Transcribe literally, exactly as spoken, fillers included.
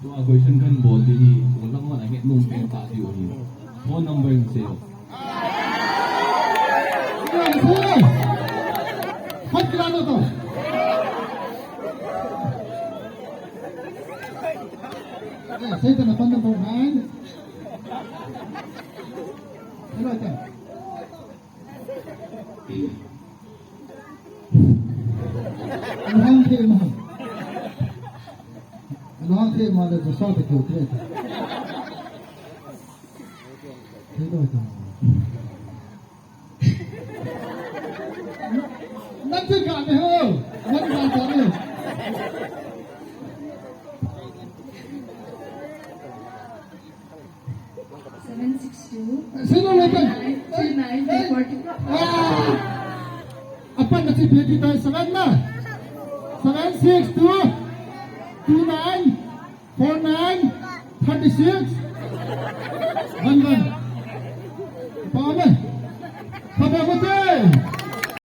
Tua question kan bol ding hi, ko lang wan a nge nom pen ta diu ahi. Phone number in seo. Phone kila lo to. Eh, sei ta na phone number nine. Hello, ta. Aluhang the ma. Aluhang the ma le to sa te ko te. Te lo ta. Nan te ka ne ho. Nan ka ka ne. Seven six two, sino natin? Two nine, two nine, two forty. Ah! Apan na si Betty tayo, seven na. Seven six two, two nine, four nine, thirty six. One one.